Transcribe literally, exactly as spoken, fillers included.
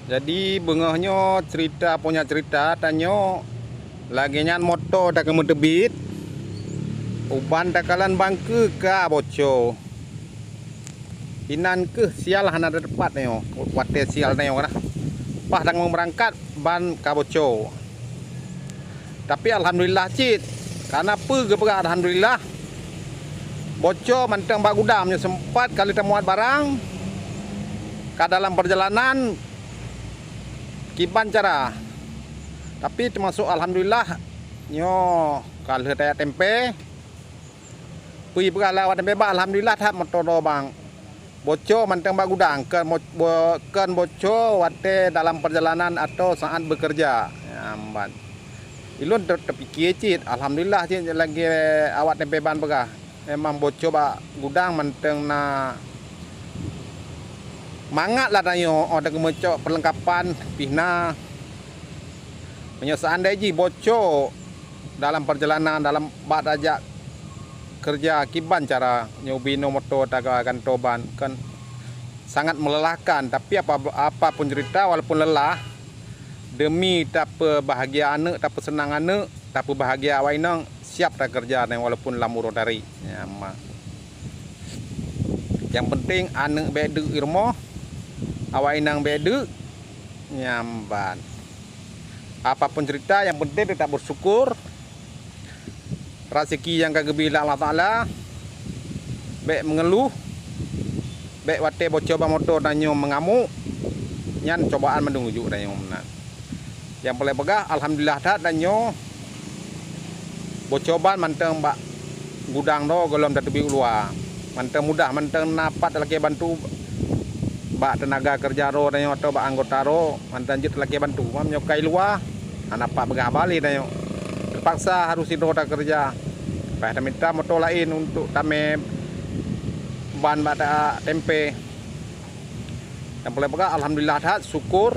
Jadi beungoh nyoe cerita punya cerita tanyoe lagée nyan moto takeumeuteubiet, uban takalon bangke ka boco. Inan keuh sial hana teupat nyoe, watée sial nyoe kana. Paih tangoe meurangkat ban ka boco. Tapi alhamdulillah cit. Karena peue geupeugah alhamdulillah? Boco mantong bak gudang nyoe sempat kali tamuat barang ka dalam perjalanan kiban cara. Tapi teumasok alhamdulillah nyoe ka lheueh tajak tempe. Peue peugah lé awak tempe bak alhamdulillah that moto droe bang. Boco mantong bak gudang, kon mo-, bo-, kon boco watée dalam perjalanan atau saat bekerja. Nyan ban. Ilôn te-, teupiké cit, alhamdulillah cit lagée awak tempe ban peugah. Memang boco bak gudang mantong na mangat lah tanyoe óh takeumeukok perlengkapan pih na. Meunyoe seandai jih boco dalam perjalanan, dalam bak tajak kerja, kiban cara nyoe binoe moto taga gantoe ban, kan sangat melelahkan. Tapi apa, apa pun cerita, walaupun lelah, demi tapeubahagia aneuëk, tapeuseunang aneuëk, tapeubahagia awak inong, siap takeureuja nyan walaupun lam uroe dari. Nyan ma. Nyang penting aneuëk bék deuk i rumoh, awak inong bék deuk. Nyan ban. Apa pun cerita, nyang penting teutap beusyukur. Raseuki nyang ka geubri lé Allah Taala, bék meungeuluh, bék watée boco bak moto tanyoe meungamuk, nyan cobaan mandum geujok tanyoe meunan. Nyang paleng peugah, alhamdulillah that tanyoe boco ban mantong bak gudang droe gohlom tateubiet u luwa. Mantong mudah, mantong na pat talakée bantu bak teunaga keureuja droe tanyoe atawa bak anggota droe, mantong jeuet talakée bantu. Meunyoe ka i luwa, hana pat peugah haba lé tanyoe. Teupaksa harôh sidroe takeureuja. Paih tamita moto laén untuk tamé ban bak ta-, tempe. Nyang paleng peugah, alhamdulillah that, syukur.